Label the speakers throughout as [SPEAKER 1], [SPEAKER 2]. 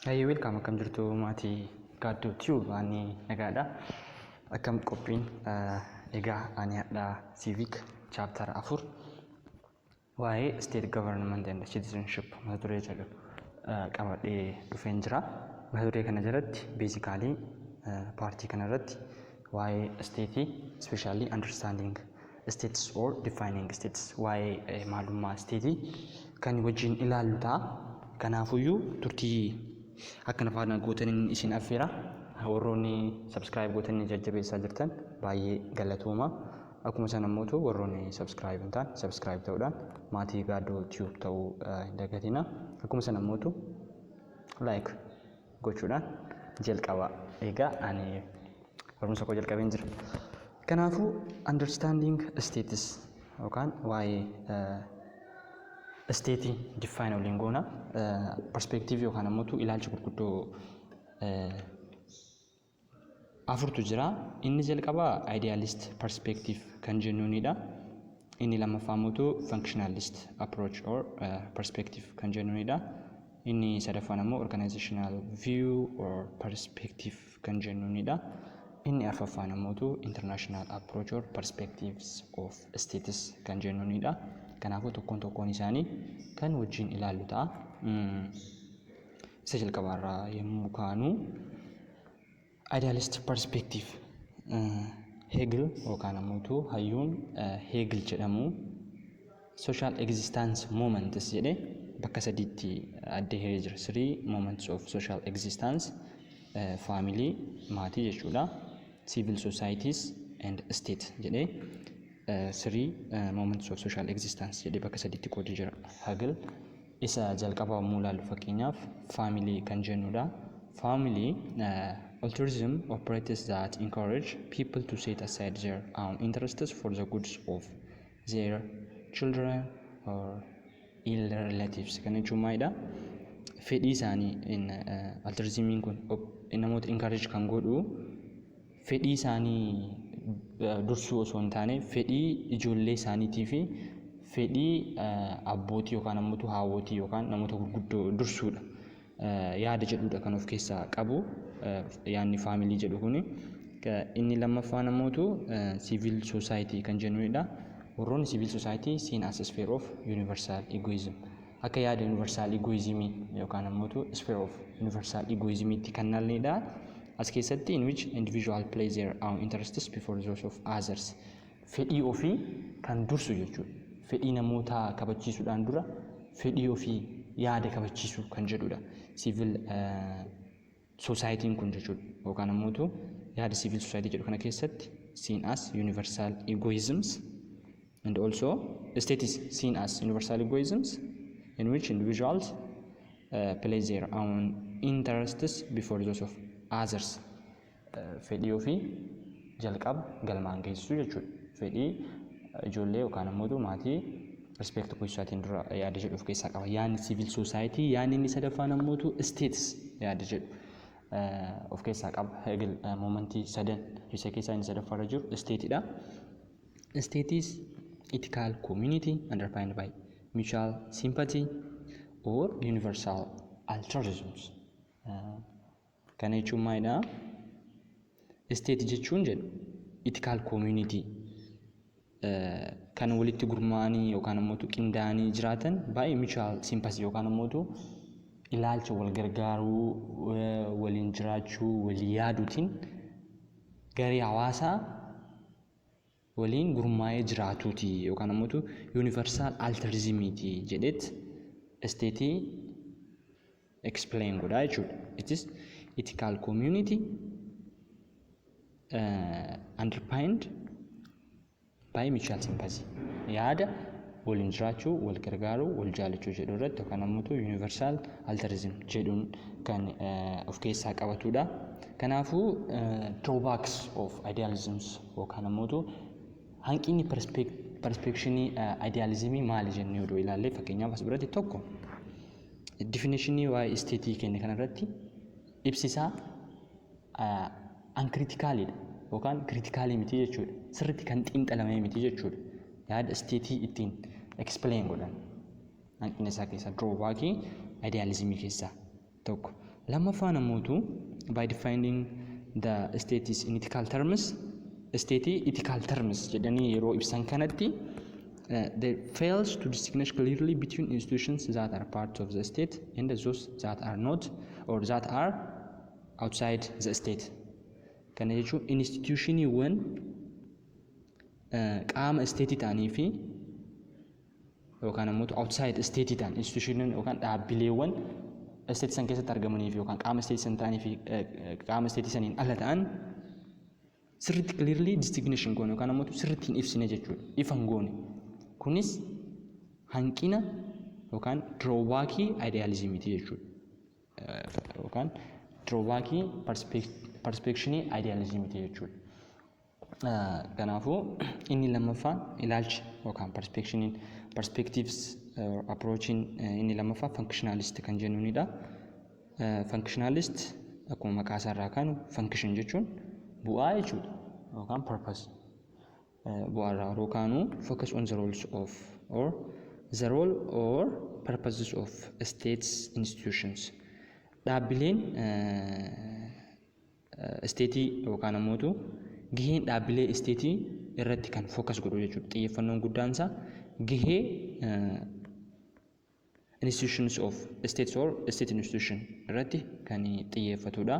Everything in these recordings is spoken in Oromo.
[SPEAKER 1] Hayyee, welcome. Akkam jirtu maatii Gaaddoo Tube? Ani nagaadha. Akkam qophiin? Egaa ani hadhaa Civic chapter 4, waa'ee State Government and Citizenship mata duree jedhu qabadhee dhufeen jira. Mata duree kana jalatti basically partii kanarratti waa'ee stateii, especially understanding states or defining states, waa'ee maalummaa stateii kan wajjin ilaallu ta'a. Kanaafuyyuu turtii akkana faana gootaniin isin affeera. Warroonni subscribe gootanii jajjabeessaa jirtan baay'ee galatooma. Akkuma sana immoo warroonni subscribe hin taane subscribe ta'uudhaan maatii Gaaddoo Tube ta'uu hin dagatina. Akkuma sana immoo like gochuudhaan jalqaba. Egaa ani barumsa koo jalqabeen jira. Kanaafuu understanding states yookaan waa'ee stateii define waliin goona. Perspective yookaan ammoo ilaalcha gurguddoo afurtu jira. Inni jalqabaa idealist perspective kan jennuunidha. Inni lammaffaa immoo functionalist approach or perspective kan jennuunidha. Inni sadaffaan ammoo organizational view or perspective kan jennuunidha. Inni arfaffaan ammoo international approach or perspectives of states kan jennuunidha. Kanaafuu tokkoon tokkoon isaanii kan wajjin ilaallu ta'a. Isa jalqabaarraa yommuu kaanu, idealist perspective, Hegel yookaan ammoo hayyuun Hegel jedhamu social existence moments jedhee bakka sadiitti adda hiree jira. Three moments of social existence: family, maatii jechuudha, civil societies and state jedhee, three moments of social existence jedhee bakka sadiitti qoodee jira Hegel. Isa jalqabaa yommuu ilaallu, fakkeenyaaf family kan jennudha. Family altruism operates that encourage people to set aside their own interests for the goods of their children or elder relatives. Kan jechuun maalidha? Fedhii isaanii, altruismiin kun namoota encourage kan godhu fedhii isaanii dursuu osoo hin taane, fedhii ijoollee isaaniitii fi fedhii abbootii yookaan ammoo haawwotii yookaan namoota gurguddoo dursuudha. Yaada jedhudha kan of keessaa qabu yaadni family jedhu kuni. Inni lammaffaan ammootu civil society kan jennudha. Warroonni civil society seen as a sphere of universal egoism. Akka yaada universal egoismii yookaan ammootu sphere of universal egoismiitti kan nalnidha. As keessatti in which individual play their own interests before those of others. Fedhii ofii kan dursu jechuudha. Fedhii namootaa kabachiisuudhaan dura fedhii ofii yaada kabachiisuu kan jedhudha. Civil societyn kun jechuudha. Yookaan ammootu yaada civil society jedhu kana keessatti seen as universal egoisms and also state is seen as universal egoisms in which individuals play their own interests before those of others. Fedhii ofii jalqaba galmaan geessisuu jechuudha. Fedhii ijoollee yookaan ammoo maatii respect gochuusaatiin dura yaada jedhu of keessaa qaba. Yaadni civil society, yaadni inni sadaffaan ammoo states yaada jedhu of keessaa qaba. Hegel momentii sadan isa keessaa inni sadaffaarra jiru stateidha. State is ethical community underpinned by mutual sympathy or universal altruism. Kana jechuun maalidha? State jechuun jedhu ethical community kan walitti gurmaa'anii yookaan ammoo qindaa'anii jiraatan, baay'ee mutual sympathy yookaan ammoo ilaalcha wal gargaaruu, waliin jiraachuu, walii yaaduutiin garee hawaasaa waliin gurmaa'ee jiraatuuti yookaan ammoo universal altruismiiti jedheet stateii explain godhaa jechuudha. It is ethical community underpinned by mutual sympathy. Yaada waliin jiraachuu, wal gargaaruu, wal jaalachuu jedhu irratti yookaan ammoo universal altruism jedhuun kan of keessaa qabatudha. Kanaafuu drawbacks of idealisms yookaan ammoo hanqinni perspectiveii idealismii maali jennee odoo ilaalle, fakkeenyaaf as biratti tokko definitionii waa'ee stateii kenne kanarratti ibsisaa uncriticalidha yookaan criticalii miti jechuudha. Sirriitti kan xiinxalamee miti jechuudha. Yaada stateii ittiin explain godhan hanqina isaa keessaa, drawbackii idealismii keessaa tokko. Lammaffaan ammoo, by defining the state is in ethical terms, state ethical terms jedhanii yeroo ibsan kanatti, they fails to distinguish clearly between institutions that are part of the state and those that are not or that are outside the state. Kana jechuun institutioniiwwan qaama state ta'anii fi yookaan ammoo outside state ta'an, institutioniin yookaan dhaabbileewwan state san keessatti argamanii fi yookaan qaama state san ta'anii fi qaama state saniin ala ta'an sirriitti clearly distinguish hin goone yookaan ammoo sirriitti hin ibsine jechuudha. Ifa hin goone. Kunis hanqina yookaan drawbackii idealismiiti jechuudha. Yookaan drawbackii perspectivii idealismiiti jechuudha. Kanaafuu inni lammaffaan ilaalchi yookaan perspectiviin, perspectives approachiin inni lammaffaa functionalist kan jennuunidha. Functionalist akkuma maqaa isaarraa kaanu, function jechuun bu'aa jechuudha yookaan purpose. Bu'aarraa yeroo kaanu, focus on the roles of or the role or purposes of states institutions. Dhaabbileen stateii yookaan ammoo gaheen dhaabbilee stateii irratti kan focus godhu jechuudha. Xiyyeeffannoon guddaan isaa gahee institutions of states or state institution irratti kan xiyyeeffatudha.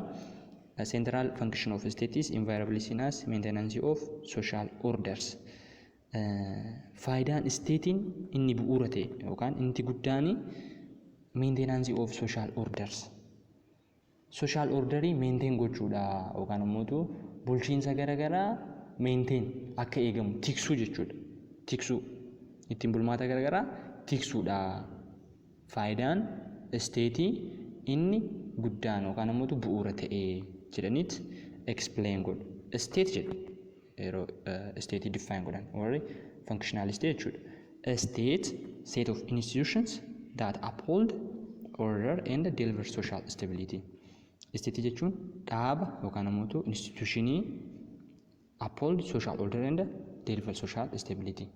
[SPEAKER 1] Central function of state is invariably seen as maintenance of social orders. Faayidaan stateiin inni bu'uura ta'e yookaan inni guddaan maintenance of social orders. Social orderii maintain gochuudha yookaan immoo bulchiinsa garaagaraa maintain akka eegamu tiksuu jechuudha. Tiksuu, ittiin bulmaata garaagaraa tiksuudha. Faayidaan stateii inni guddaan yookaan immoo bu'uura ta'e jedhaniit explain godhu. State jedhu yeroo stateii define godhan warri functionalist jechuudha. State, set of institutions that uphold order and deliver social stability. State jechuun dhaaba yookaan immoo institutionii uphold social order and deliver social stability.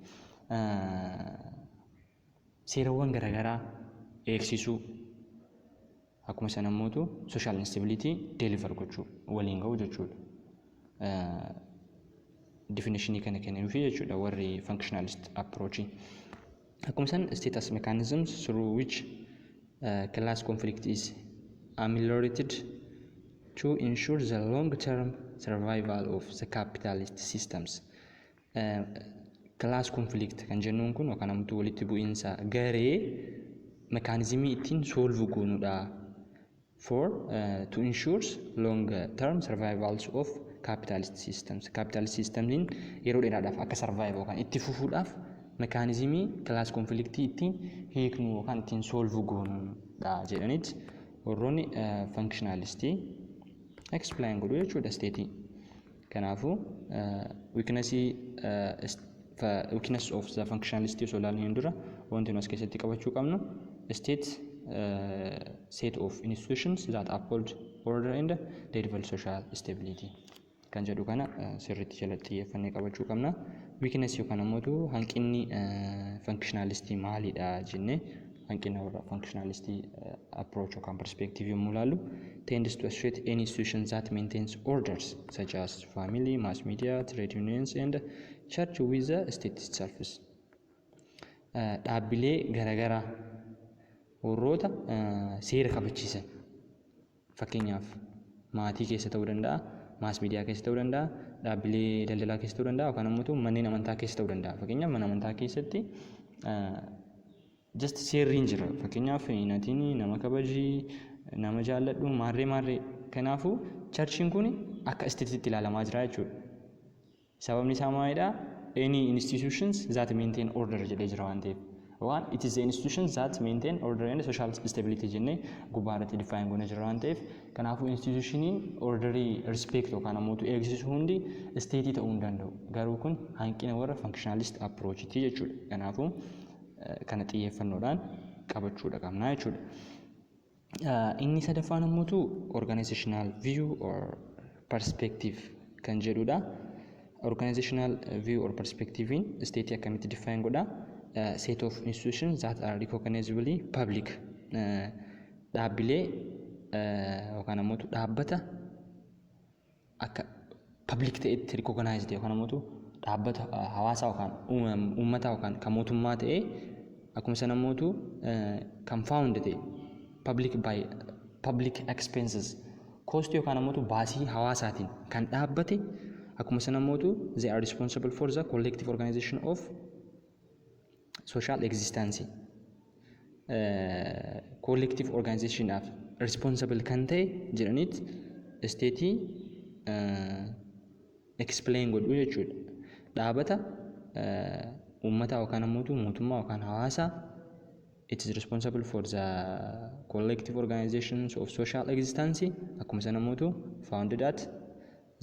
[SPEAKER 1] Seerawwan garaagaraa eegsisuu, akkuma sana immoo social stability deliver gochuu, waliin ga'uu jechuudha. Definitionii kana kennuufi jechuudha warri functionalist approach. Akkuma san state as mechanisms through which class conflict is ameliorated to ensure the long-term survival of the capitalist systems. Class conflict kan jennuun kun yookaan ammoo walitti bu'iinsa garee mechanismii ittiin solve goonudha. For to ensure long term survivals of capitalist systems. Capitalist systemsiin yeroo dheeraadhaaf akka survive yookaan itti fufuudhaaf mechanismii class conflictii ittiin hiiknu yookaan ittiin solve goonudha jedhaniit warroonni functionalistii explain godhu jechuudha stateii. Kanaafuu weakness of the functionalist osoo ilaalleen dura wanti nu as keessatti qabachuu qabnu state, set of institutions that uphold order and deliver social stability kan jedhu kana sirriitti jalatti xiyyeeffannee qabachuu qabna. Weakness yookaan ammoo hanqinni functionalistii maalidha jennee, hanqina warra functionalistii approach yookaan perspective yommuu ilaallu, tends to associate any institution that maintains orders such as family, mass media, trade unions and church with the state itself. Dhaabbilee garaagaraa warroota seera kabachiisan, fakkeenyaaf maatii keessa ta'uu danda'a, mass media keessa ta'uu danda'a, dhaabbilee daldalaa keessa ta'uu danda'a yookaan ammoo manneen amantaa keessa ta'uu danda'a. Fakkeenyaaf mana amantaa keessatti just seerri hin jira. Fakkeenyaaf natiin nama kabajii, nama jaalladhu, maarree maarree. Kanaafuu churchiin kun akka stateitti ilaalamaa jira jechuudha. Sababni isaa maalidhaa? Any institutions that maintain order jedhee jira waan ta'eef. Waan it is the institutions that maintain order and social stability jennee gubbaa irratti define goonee jira waan ta'eef, kanaafuu institutioniin orderii respect yookaan ammoo eegsisu hundi stateii ta'uu hin danda'u. Garuu kun hanqina warra functionalist approachiti jechuudha. Kanaafuu kana xiyyeeffannoodhaan qabachuudha qabna jechuudha. Inni sadaffaan ammoo organizational view or perspective kan jedhudha. Organizational view or perspectivein state akkamitti define godha? Set of institutions that are recognizably public. Dhaabbilee yookaan ammoo dhaabbata akka public ta'etti recognized yookaan ammoo dhaabbata hawaasaa yookaan uummataa yookaan kan mootummaa ta'ee, akkuma sana ammoo kan found ta'e public by public expenses, cost yookaan ammoo baasii hawaasaatiin kan dhaabbate, akkuma sana ammoo they are responsible for the collective organization of social existence, collective organizationaaf responsible kan ta'e jedhaniit stateii explain godhu jechuudha. Dhaabata uummataa yookaan ammoo mootummaa yookaan hawaasaa, it is responsible for the collective organizations of social existence, akkuma sana ammoo founded at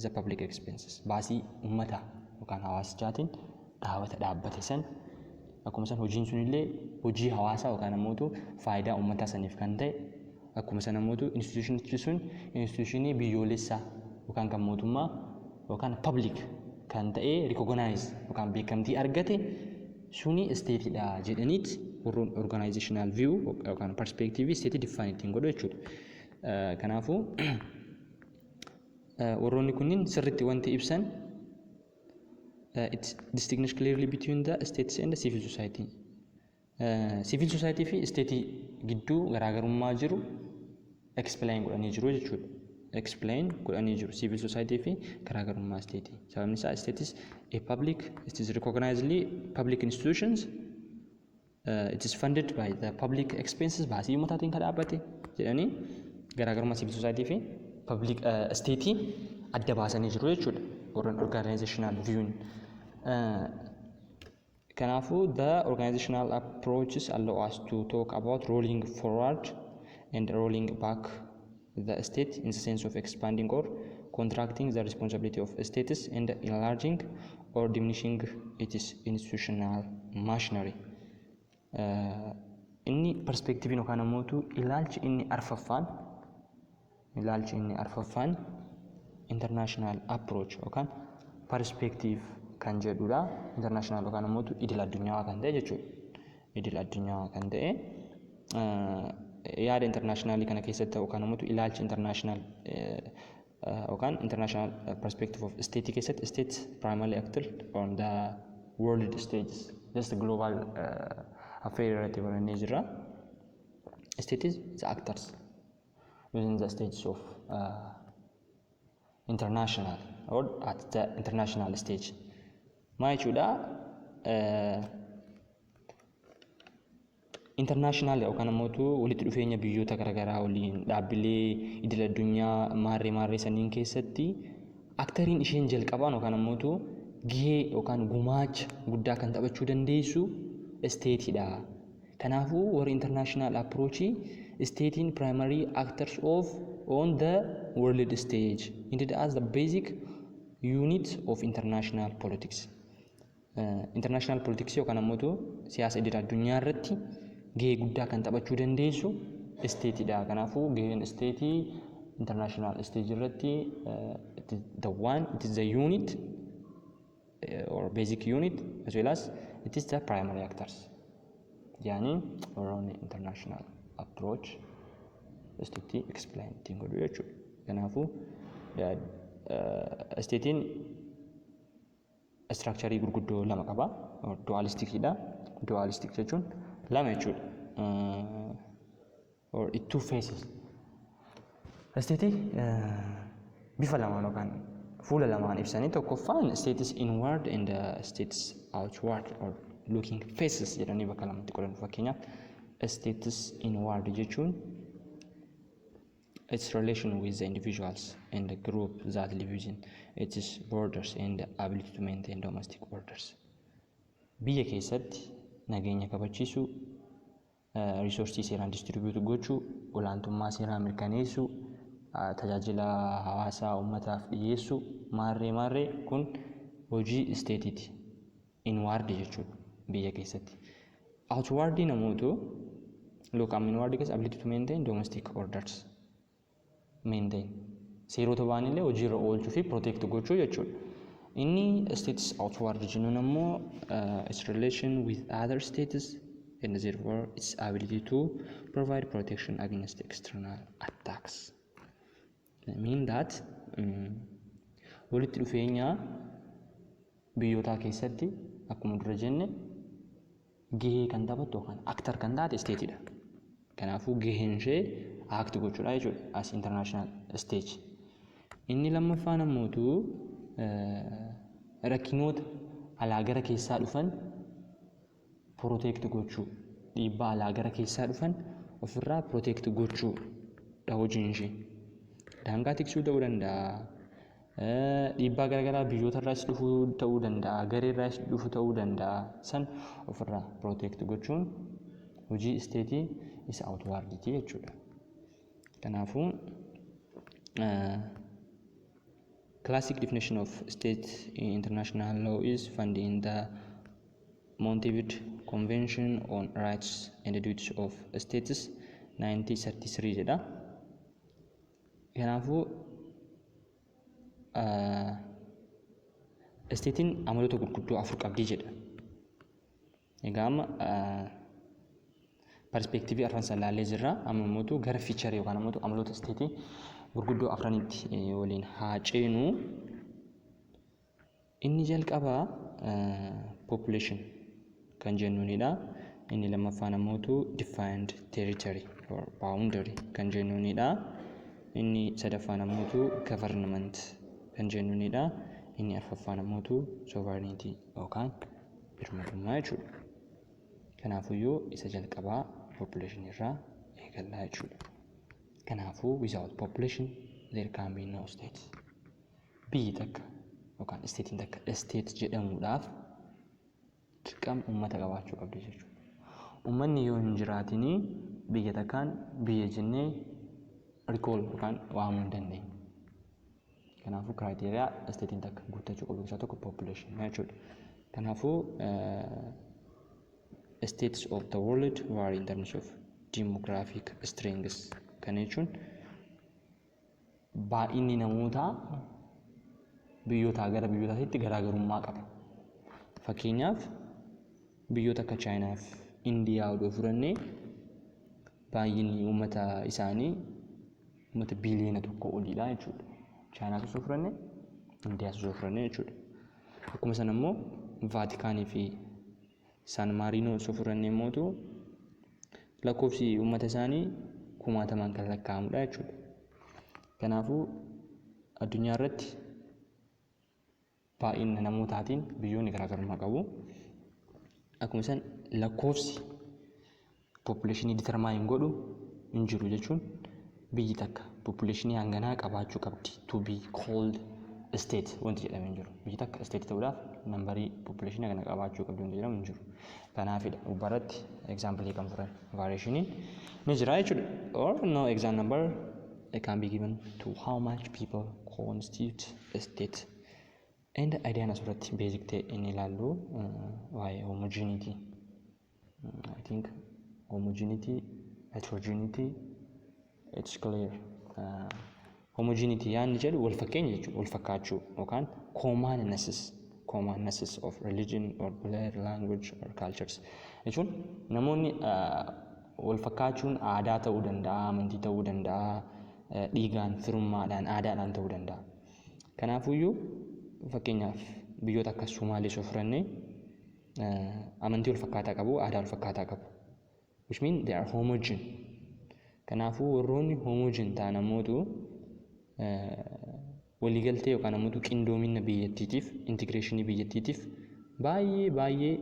[SPEAKER 1] the public expenses, baasii uummataa yookaan hawaasichaatiin dhaabata dhaabbate san, akkuma san hojiin sunillee hojii hawaasaa yookaan ammoo faayidaa uummataa saniif kan ta'e, akkuma sana ammoo institutionichi sun institutionii biyyoolessaa yookaan kan mootummaa yookaan public kan ta'e recognize yookaan beekamtii argate suni stateiidha jedhaniit warroon organizational view yookaan perspective stateii define ittiin godhu jechuudha. Kanaafuu warroonni kunniin sirriitti wanti ibsan, it distinguish clearly between the states and the civil society. Civil society fi state gidduu garaagarummaa jiru explain godhanii jiru jechuudha. Explain godhanii jiru civil society fi garaagarummaa state. Sababni isaa state is a public, it is recognizedly public institutions, it is funded by the public expenses, baasii uummataatiin kan dhaabbate jedhanii garaagarummaa civil society fi public state adda baasanii jiru jechuudha. Warreen organizational view'n. Kanaafuu the organizational approaches allow us to talk about rolling forward and rolling back the state in the sense of expanding or contracting the responsibility of states and enlarging or diminishing its institutional machinery. Inni perspectiveiin yookaan ammoo ilaalchi inni arfaffaan international approach yookaan perspective kan jedhudha. International yookaan ammoo idil addunyaa kan ta'e jechuudha. Idil addunyaa kan ta'e yaada internationalii kana keessatti yookaan ammoo ilaalchi international yookaan international perspective of state keessatti, state primarily acted on the world stages, just global affair irratti barannee jirra. State is the actors within the stages of international or at the international stage. Maal jechuudha? International yookaan ammoo walitti dhufeenya biyyoota garaagaraa waliin dhaabbilee idil addunyaa maarree maarree saniin keessatti actoriin isheen jalqabaan yookaan ammoo gahee yookaan gumaacha guddaa kan taphachuu dandeessu stateiidha. Kanaafuu warri international approachii stateiin primary actors of on the world stage, indeed as the basic unit of international politics. International politics yookaan ammoo siyaasa idil addunyaa irratti gahee guddaa kan taphachuu dandeessu stateiidha. Kanaafuu gaheen stateii international stage irratti the one, it is the unit or basic unit as well as it is the primary actors. Yani warroonni international approach stateii explain ittiin godhu jechuudha. Kanaafuu stateiin structureii gurguddoo lama qaba. Dualisticiidha. Dualistic jechuun lama jechuudha. Or it two faces. Stateii bifa lamaan yookaan fuula lamaan ibsanii, tokkoffaan states inward and states outward or looking faces jedhanii bakka lamatti qodan. Fakkeenyaaf, states inward jechuun its relation with the individuals and the group that live within its borders and the ability to maintain domestic orders. Biyya keessatti nageenya kabachiisuu, resourceii seeraan distribute gochuu, olaantummaa seeraa mirkaneessuu, tajaajila hawaasaa uummataaf dhiyeessuu, maarree maarree kun hojii stateiiti. Inward jechuudha biyya keessatti. Outward namootu look am inward keessa ability to maintain domestic orders. Maintain seerota ba'anillee hojiirra oolchuu fi protect gochuu jechuudha. Inni states outward jennuun ammoo its relation with other states and therefore its ability to provide protection against external attacks. I mean that walitti dhufeenya biyyootaa keessatti akkuma dura jenne gahee kan taphattu yookaan actor kan taate stateiidha. Kanaafuu gaheen ishee act gochuudha jechuudha as international stage. Inni lammaffaan ammootu rakkinoota alaa gara keessaa dhufan protect gochuu, dhiibbaa alaa gara keessaa dhufan ofirraa protect gochuudha hojiin ishee. Daangaa tiksuu ta'uu danda'a. Dhiibbaa garaagaraa biyyoota irraas dhufuu ta'uu danda'a. Garee irraas dhufu ta'uu danda'a. San ofirraa protect gochuun hojii stateii isa outwardiiti jechuudha. Kanaafuu, classic definition of state in international law is found in the Montevideo Convention on Rights and Duties of States, 1933 jedha. Kanaafuu, stateiin amaloota gurguddoo afur qabdii jedha. Egaa amma perspectiveii arfan san laallee jirra. Amma immoo gara featureii yookaan ammoo amaloota stateii gurguddoo afranitti waliin haa ceenu. Inni jalqabaa population kan jennuunidha. Inni lammaffaan ammoo defined territory or boundary kan jennuunidha. Inni sadaffaan ammoo government kan jennuunidha. Inni arfaffaan ammoo sovereignty yookaan birmadummaa jechuudha. Kanaafuyyuu isa jalqabaa population irraa eegallaa jechuudha. Kanaafuu, without population there can be no state. Biyyi takka yookaan stateiin takka state jedhamuudhaaf dirqama uummata qabaachuu qabdi jechuudha. Uummanni yoo hin jiraatin biyya takkaan biyya jennee recall yookaan waamuu hin dandeenyu. Kanaafuu, criteria stateiin takka guuttachuu qabdu keessaa tokko population jechuudha. Kanaafuu, states of the world vary in terms of demographic strengths. Kana jechuun baay'inni namootaa biyyootaa gara biyyootaatti garaagarummaa qaba. Fakkeenyaaf, biyyoota akka Chaayinaa fi Indiyaa odoo fudhannee, baay'inni uummata isaanii uummata biiliyoona 1 oliidha jechuudha. Chaayinaas osoo fudhannee, Indiyaas osoo fudhannee jechuudha. Akkuma sana immoo Vaatikaanii fi Saan Maariinoo osoo fudhannee immoo lakkoofsi uummata isaanii kumaatamaan kan lakkaa'amudha jechuudha. Kanaafuu, addunyaa irratti baay'ina namootaatiin biyyoonni garaagarummaa qabu. Akkuma isaan lakkoofsi populationii determine godhu hin jiru jechuun biyyi takka populationii hanganaa qabaachuu qabdi to be called state wanti jedhamee hin jiru. Biyyi takka state ta'uudhaaf numberii populationii hangana qabaachuu qabdi wanti jedhamu hin jiru. Kanaafidha gubbaarratti example kan furan variationiin ni jira jechuudha. Or no exact number it can be given to how much people constitute a state. And ideaan asirratti basic ta'e inni ilaallu waa'ee homogeneity. I think homogeneity, heterogeneity, it's clear. Homogeneity yaadni jedhu wal fakkeenya jechuudha, wal fakkaachuu yookaan commonness of religion or blood, language or cultures jechuun namoonni wal fakkaachuun aadaa ta'uu danda'a, amantii ta'uu danda'a, dhiigaan, firummaadhaan, aadaadhaan ta'uu danda'a. Kanaafuyyuu, fakkeenyaaf biyyoota akka Sumaalee osoo fudhannee amantii wal fakkaataa qabu, aadaa wal fakkaataa qabu. Which mean they are homogene. Kanaafuu, warroonni homogene ta'an ammootu waliigaltee yookaan ammoo qindoomina biyyattiitiif, integrationii biyyattiitiif baay'ee baay'ee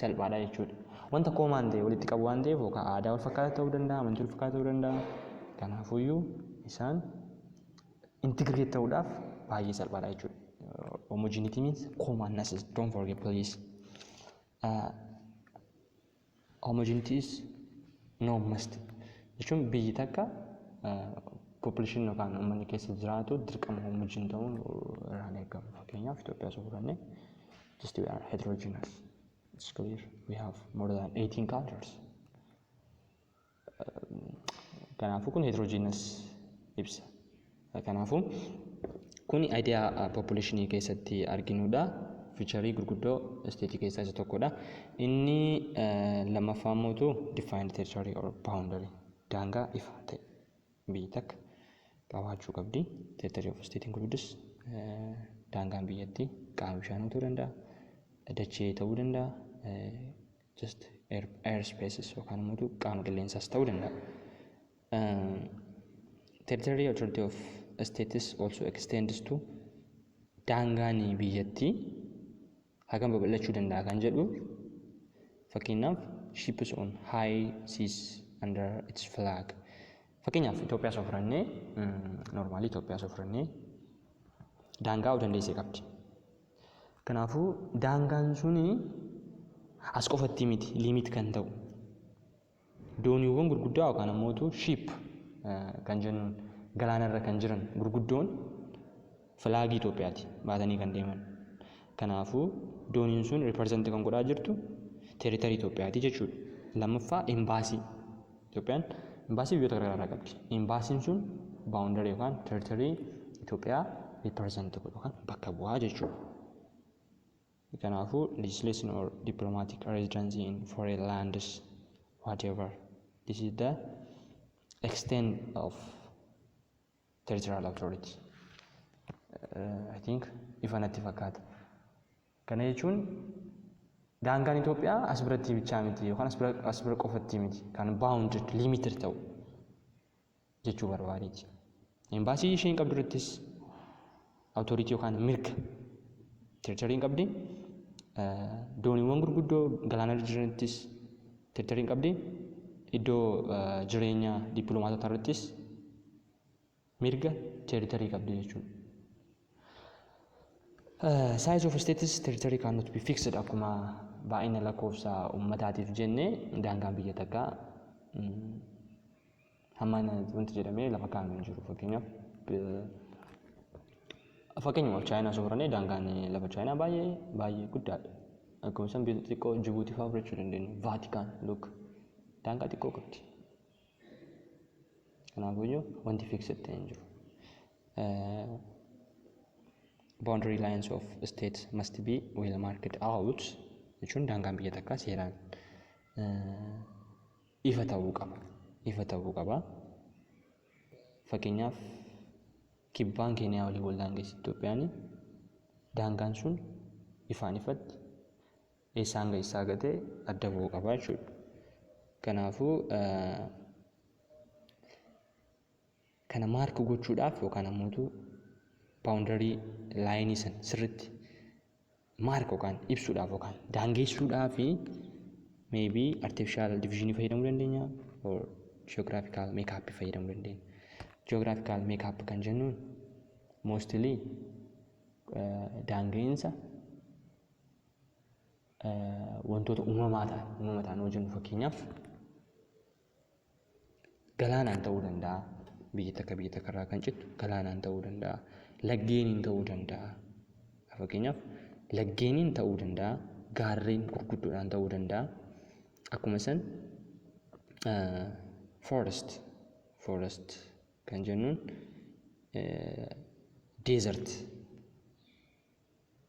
[SPEAKER 1] salphaadha jechuudha. Wanta common ta'e walitti qabu waan ta'eef, yookaan aadaa wal fakkaataa ta'uu danda'a, amantii wal fakkaataa ta'uu danda'a. Kanaafuyyuu, isaan integrate ta'uudhaaf baay'ee salphaadha jechuudha. Homogeneity means commonness. Don't forget, please. Homogeneity is no must jechuun biyyi takka population yookaan uummanni keessa jiraatu dirqama homogene ta'uun irraan eegamu. Fakkeenyaaf, Itoophiyaa osoo fudhannee, just we are heterogeneous. It's clear. We have more than 18 cultures. Kanaafuu, kun heterogeneous ibsa. Kanaafuu, kun idea populationii keessatti arginudha. Feature gurguddoo state keessaa isa tokkodha. Inni lammaffaa immoo defined territory or boundary, daangaa ifa ta'e biyyi takka qabaachuu qabdi. Territory of state includes daangaan biyyattii qaama bishaanii ta'uu danda'a, dachee ta'uu danda'a, just air spaces yookaan immoo qaama qilleensaas ta'uu danda'a. Territory authority of states also extends to daangaan biyyattii hagam babal'achuu danda'a kan jedhu, fakkeenyaaf ships on high seas under its flag. Fakkeenyaaf Itoophiyaa osoo fudhannee, normally Itoophiyaa osoo fudhannee, daangaa of dandeessee qabdi. Kanaafuu daangaan suni as qofatti miti limit kan ta'u. Dooniiwwan gurguddaa yookaan ammoo ship kan jennuun galaanarra kan jiran gurguddoon flag Itoophiyaati baatanii kan deeman. Kanaafuu dooniin sun represent kan godhaa jirtu territory Itoophiyaati jechuudha. Lammaffaa, embassy. Itoophiyaan embassy biyyoota garaagaraa qabdi. Embassyn sun boundary yookaan territory Itoophiyaa represent godhu yookaan bakka bu'aa jechuudha. Kanaafuu legislation or diplomatic residency in foreign lands, whatever. This is the extent of territorial authority. I think ifa natti fakkaata. Kana jechuun daangaan Itoophiyaa as biratti bichaa miti yookaan as bira qofatti miti kan bounded, limited ta'u jechuu barbaadeeti. Embassy isheen qabdu irrattis authority yookaan mirga territory hin qabdi. Dooniiwwan gurguddoo galaanarra jiranittis territory hin qabdi. Iddoo jireenya dippiloomaatota irrattis mirga territory qabdi jechuudha. Size of states territory cannot be fixed. Akkuma baay'ina lakkoofsa uummataatiif jennee, daangaan biyya takkaa hamma wanti jedhamee lafa kaa'amee hin jiru. Fakkeenyaaf Chaayinaa osoo fudhannee, daangaan lafa Chaayinaa baay'ee baay'ee guddaadha. Akkuma isaan biyya xixiqqoo Jibuutii fa'aa fudhachuu dandeenya. Vaatikaan, look, daangaa xiqqoo qabdi. Kanaafuu wanti fixed ta'e hin jiru. Boundary lines of states must be well marked out jechuun daangaan biyya takkaa seeraan ifa ta'uu qaba. Ifa ta'uu qaba. Fakkeenyaaf kibbaan Keeniyaa waliin wal daangessi Itoophiyaan, daangaan sun ifaan ifatti eessaa hanga eessaa gatee adda ba'uu qaba jechuudha. Kanaafuu kana mark gochuudhaaf yookaan ammoo boundary line sana sirriitti mark yookaan ibsuudhaaf yookaan daangessuudhaaf maybe artificial division fayyadamuu dandeenya or geographical makeup fayyadamuu dandeenya. Geographical makeup kan jennuun mostly daanga'insa wantoota uumamaa ta'an yoo jennu, fakkeenyaaf galaanaan ta'uu danda'a. Biyya takka biyya takka irraa kan cittu galaanaan ta'uu danda'a. Laggeeniin ta'uu danda'a. Fakkeenyaaf laggeeniin ta'uu danda'a. Gaarreen gurguddoodhaan ta'uu danda'a. Akkuma san forest kan jennuun, desert,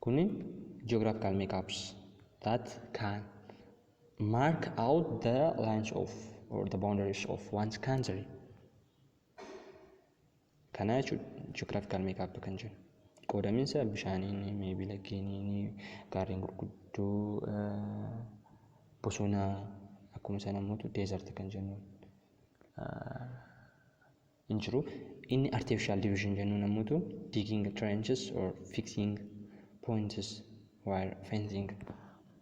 [SPEAKER 1] kunniin geographical makeups that can mark out the lines of or the boundaries of one's country. Kana jechuudha geographical makeup kan jennu. Qoodamiinsa bishaaniin, maybe laggeeniin, gaarreen gurguddoo, bosona, akkuma sana immoo desert kan jennuun hin jiru. Inni artificial division jennuun ammoo digging trenches or fixing points wire fencing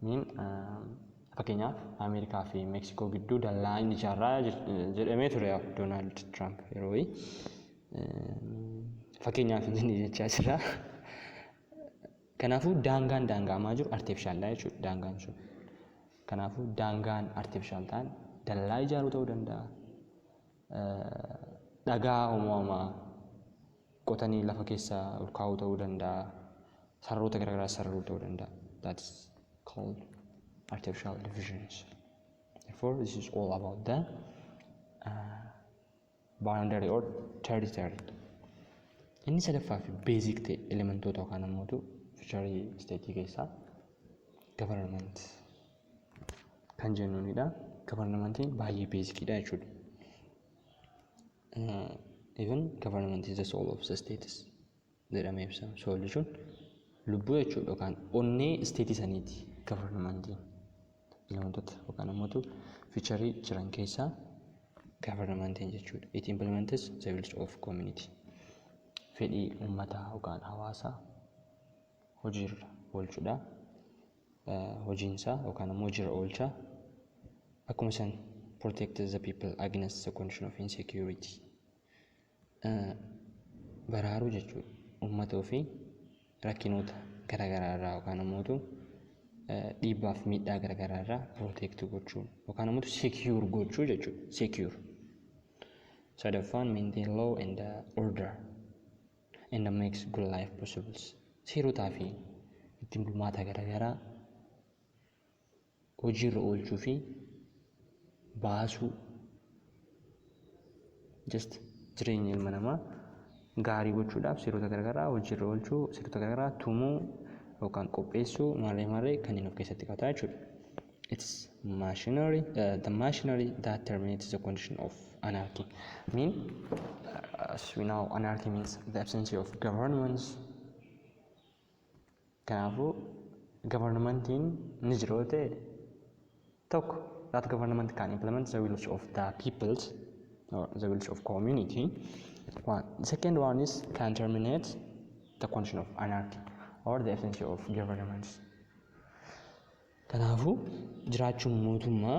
[SPEAKER 1] mean, fakkeenyaaf Ameerikaa fi Meeksikoo gidduu dallaa inni ijaarraa jedhamee ture Doonaald Tiraamp yeroo fakkeenyaaf inni jechaa jira. Kanaafuu daangaan daanga'amaa jiru artificial jechuudha daangaan sun. Kanaafuu daangaan artificial ta'an dallaa ijaaruu ta'uu danda'a. Dhagaa uumamaa qotanii lafa keessa ol kaa'uu ta'uu danda'a. Sararoota garaagaraa sararuu ta'uu danda'a. That's called artificial divisions. Therefore, this is all about the boundary or territory. Inni sadaffaa fi basic ta'e elementoota yookaan ammoo Feature state keessaa government kan jennuunidha. Governmentiin baay'ee basicidha jechuudha. Even government is the soul of the states jedhamee ibsama. Soul jechuun lubbuu jechuudha yookaan onnee state saniiti governmentiin. Elementoota yookaan ammoo feature jiran keessaa governmentiin jechuudha. It implements the wills of community. Fedhii uummataa yookaan hawaasaa hojiirra oolchuudha. Hojiinsaa yookaan ammoo hojiirra oolchaa. Akkuma san protect the people against the condition of insecurity. Baraaruu jechuudha. Uummata ofii rakkinoota garaagaraa irraa yookaan ammoo dhiibbaaf miidhaa garaagaraa irraa protect gochuu yookaan ammoo secure gochuu jechuudha. Secure. Sadaffaan, maintain law and order and makes good life possible. Seerotaa fi ittiin bulmaata garaagaraa hojiirra oolchuu fi baasuu, just jireenya ilma namaa gaarii gochuudhaaf seerota garaagaraa hojiirra oolchuu, seerota garaagaraa tumuu yookaan qopheessuu, maarree maarree kanneen of keessatti qabata jechuudha. It's machinery, the machinery that terminates the condition of anarchy. Mean, as we know, anarchy means the absence of governments. Kanaafuu governmentiin ni jira yoo ta'e tokko, that government can implement the wills of the peoples or the wills of community. One. The second one is can terminate the condition of anarchy or the absence of governments. Kanaafuu jiraachuun mootummaa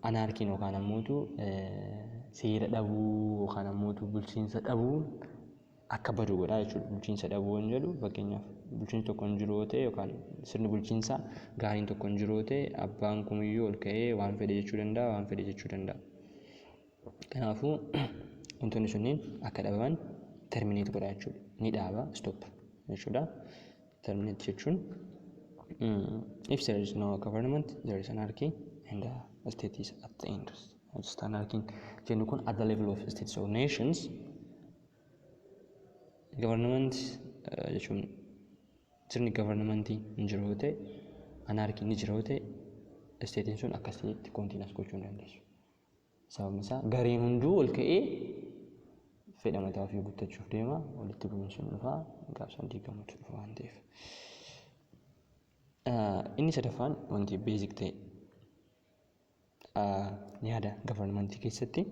[SPEAKER 1] anarchyn yookaan ammoo seera dhabuu yookaan ammoo bulchiinsa dhabuu akka badu godha jechuudha. Bulchiinsa dhabuu waan jedhu, fakkeenyaaf bulchiinsi tokko hin jiru yoo ta'e yookaan sirni bulchiinsaa gaariin tokko hin jiru yoo ta'e, abbaan kamiyyuu ol ka'ee waan fedhe jechuu danda'a, waan fedhe jechuu danda'a. Kanaafuu wantoonni sunniin akka dhabaman terminate godha jechuudha. Ni dhaaba, stop jechuudha. Terminate jechuun, if there is no government, there is anarchy and the state is at the end. Just anarchy jennu kun at the level of states or nations. Government jechuun sirni governmentii hin jiru yoo ta'e, anarchy ni jira yoo ta'e, stateiin sun akkasitti continue gochuu hin dandeessu. Sababni isaa gareen hunduu ol ka'ee fedha mataa ofii guuttachuuf deema, walitti bu'iinsi sun dhufaa, gaafsan diigamuutu dhufa waan ta'eef. Inni sadaffaan wanti basic ta'e yaada governmentii keessatti,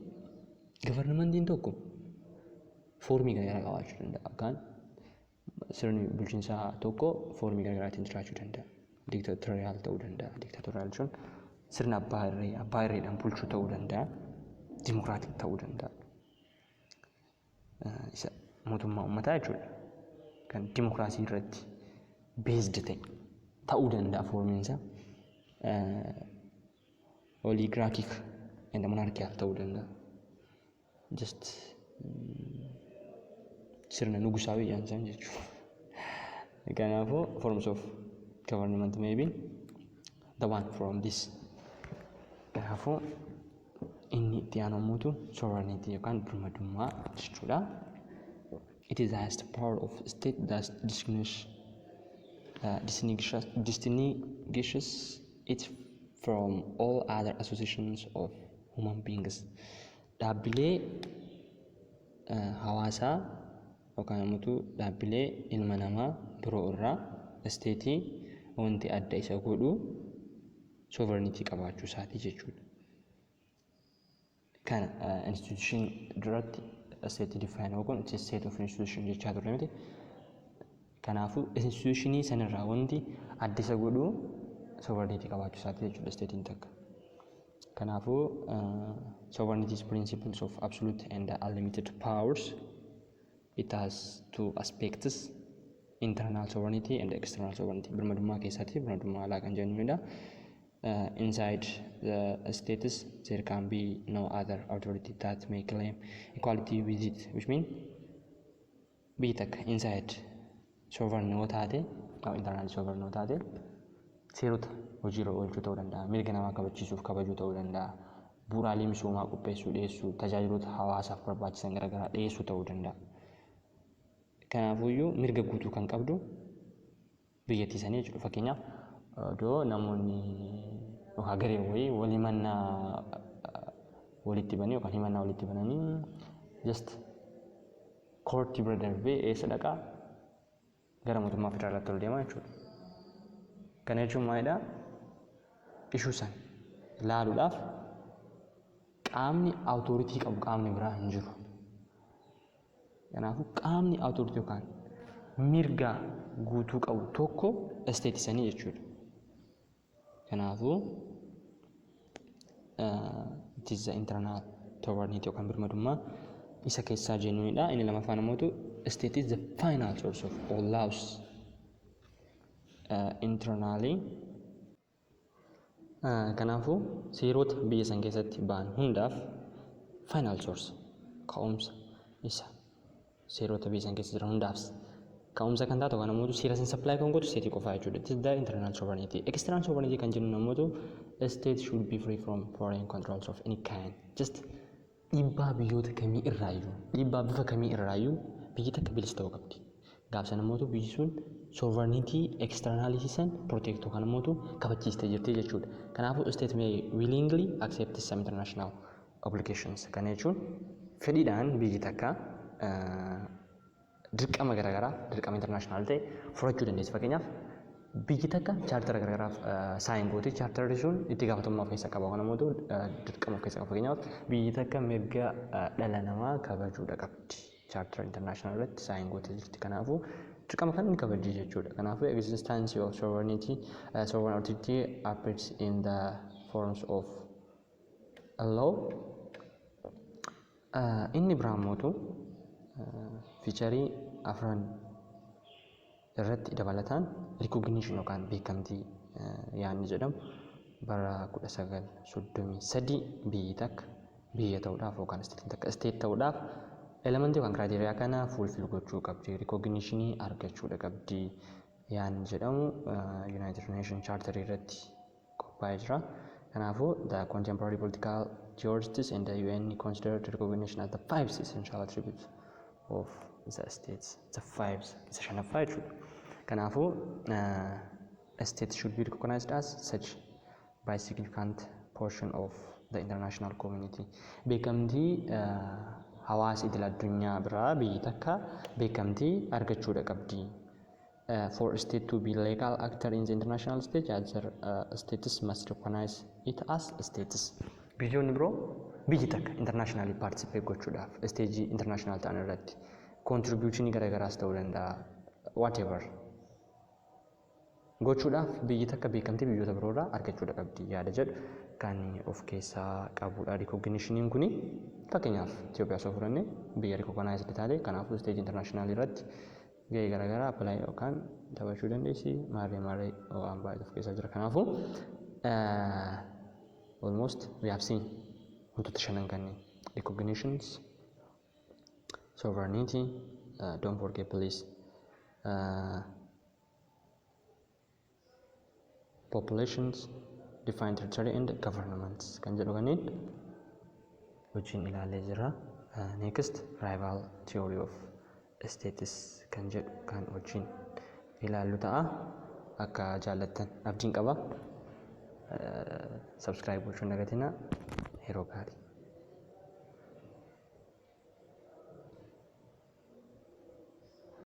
[SPEAKER 1] governmentiin tokko formii garaagaraa qabaachuu danda'a yookaan sirni bulchiinsaa tokko formii garaagaraatiin jiraachuu danda'a. Dictatorial ta'uu danda'a. Dictatorial jechuun sirna abbaa irree, abbaa irreedhaan bulchuu ta'uu danda'a. Democratic ta'uu danda'a. Isa mootummaa uummataa jechuudha. Kan dimokiraasii irratti based ta'e ta'uu danda'a formiin isaa. Oligarchic and monarchical ta'uu danda'a. Just sirna nugusaawii jedhan jechuudha. Kanaafuu forms of government may be the one from this. Kanaafuu inni itti aanu ammoo sovereignty yookaan birmadummaa jechuudha. It is the highest power of state that distinguishes it from all other associations of human beings. Dhaabbilee hawaasaa yookaan immoo dhaabbilee ilma namaa biroo irraa state wanti adda isa godhu sovereignty qabaachuu isaati jechuudha. Kana institution duratti state define goon state of institution jechaa turre miti. Kanaafuu institutionii sanirraa wanti adda isa godhu sovereignty qabaachuu isaati jechuudha stateiin takka. Kanaafuu sovereignty is principles of absolute and unlimited powers. It has two aspects: internal sovereignty and external sovereignty. Birmadummaa keessaatti birmadummaa alaa kan jennudha. Inside the states there can be no other authority that may claim equality with it, which mean biyyi takka inside sovereign yoo taate, internal sovereign yoo taate, seerota hojiirra oolchuu ta'uu danda'a, mirga namaa kabachiisuuf kabajuu ta'uu danda'a, bu'uuraalee misoomaa qopheessuu, dhiyeessuu, tajaajiloota hawaasaaf barbaachisan garaagaraa dhiyeessuu ta'uu danda'a. Kanaafuyyuu mirga guutuu kan qabdu Biyyattii sanii jechuudha. Fakkeenyaaf, iddoo namoonni yookaan gareen wayii wal himannaa walitti bananii yookaan himannaa walitti bananii, just courtii bira darbee eessa dhaqaa? Gara mootummaa federaalaatti ol deemaa jechuudha. Kana jechuun maalidhaa? Issue san ilaaluudhaaf qaamni authority qabu qaamni biraa hin jiru. Kanaafuu qaamni authority yookaan mirga guutuu qabu tokko stateii sanii jechuudha. Kanaafuu it is the internal sovereignty yookaan birmadummaa isa keessaa jennuunidha. Inni lamaffaan immoo, state is the final source of all laws internally. Kanaafuu seerota biyya san keessatti ba'an hundaaf final source, ka'umsa isa seerota biyya san keessa jiran hundaaf ka'umsa kan taatu kan ammoo seera san supply kan gootu stateii qofaa jechuudha. It is the internal sovereignty. External sovereignty kan jennu namoota state should be free from foreign controls of any kind. Just dhiibbaa biyyoota kamii irraayyuu, dhiibbaa bifa kamii irraayyuu biyyi takka bilisa ta'uu qabdi. Gaafsa namoota biyyi sun sovereignty externality san protect yookaan immoo kabachiistee jirti jechuudha. Kanaafuu state may willingly accept some international obligations. Kana jechuun fedhiidhaan biyyi takka dirqama garaagaraa, dirqama international ta'e fudhachuu dandeessi. Fakkeenyaaf, biyyi takka chartera garaagaraaf sign gooti. Charterri sun itti gaafatamummaa of keessaa qaba yookaan immoo dirqama of keessaa qaba. Fakkeenyaaf, biyyi takka mirga dhala namaa kabajuudha qabdi. Chartera international irratti sign gootee jirti. Kanaafuu dirqama kan ni kabajji jechuudha. Kanaafuu existence of sovereignty, sovereign authority appears in the forms of a law. Inni biraa mootu featureii afran irratti dabalataan recognition yookaan beekamtii yaadni jedhamu bara 1933 biyyi takka biyya ta'uudhaaf yookaan stateiin takka state ta'uudhaaf elementii yookaan criteria kana fulfill gochuu qabdi, recognitionii argachuudha qabdi yaadni jedhamu United Nation Charter irratti qophaa'ee jira. Kanaafuu the contemporary political theorists and the UN consider recognition as the five essential attributes of the states. The five, isa shanaffaa jechuudha. Kanaafuu a state should be recognized as such by significant portion of the international community. Beekamtii hawaasa idil addunyaa biraa biyyi takka beekamtii argachuudha qabdi. For a state to be legal actor in the international stage, other states must recognize it as states. Biyyoonni biroo biyyi takka internationally participate gochuudhaaf, stageii international ta'an irratti contributionii garaagaraas ta'uu danda'a, whatever gochuudhaaf, biyyi takka beekamtii biyyoota biroorraa argachuudha qabdi yaada jedhu kan of keessaa qabudha. Recognitioniin kuni, fakkeenyaaf, Itoophiyaa osoo fudhanne, biyya recognized taate. Kanaafuu stageii international irratti gahee garaagaraa apply yookaan taphachuu dandeessi, maarree maarree waan baay'ee of keessaa jira. Kanaafuu almost we have seen wantoota shanan kanneen: recognitions, sovereignty, don't forget please, populations, defined territory and governments kan jedhu kanneen wajjin ilaalee jira. Next, rival theory of states kan jedhu kan wajjin ilaallu ta'a. Akka jaallattan abdiin qaba. Subscribe gochuun dagatina. Yeroo gaarii.